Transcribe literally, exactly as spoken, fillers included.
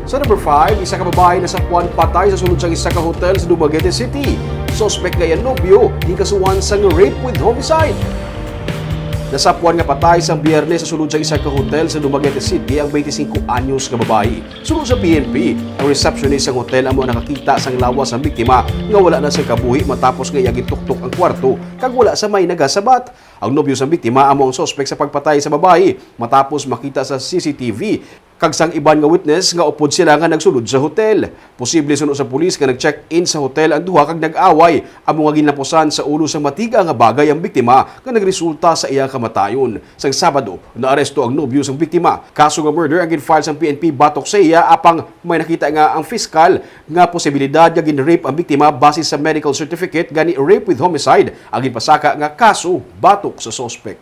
Sa number five, isa ka babayi nasapuan patay sa sulod sang isa ka hotel sa Dumaguete City. Suspek nga iya nobyo, ginkasuhan sang rape with homicide. Nasapuan nga patay sa Biyernes sa sulod sang isa ka hotel sa Dumaguete City ang twenty-five anyos nga babayi. Suno sa P N P, ang receptionist sang hotel amo ang nakakita sang lawas sang biktima nga wala na sang kabuhi matapos nga iya gintuktok ang kwarto kag wala sa may nagasabat. Ang nobyo sang biktima amo ang suspek sa pagpatay sa babayi matapos makita sa C C T V kag sang iban nga witness nga upod sila nga nagsulod sa hotel. Posible suno sa pulis nga nag-check-in sa hotel ang duha kag nag-away, amo nga ginlapusan sa ulo sang matiga nga bagay ang biktima nga nagresulta sa iya kamatayon. Sang Sabado, naaresto ang nobyo sang biktima. Kaso nga murder ang gin-file sang P N P batok sa iya, apang may nakita nga ang fiskal nga posibilidad nga gin-rape ang biktima base sa medical certificate, gani rape with homicide ang ginpasaka nga kaso batok sa suspek.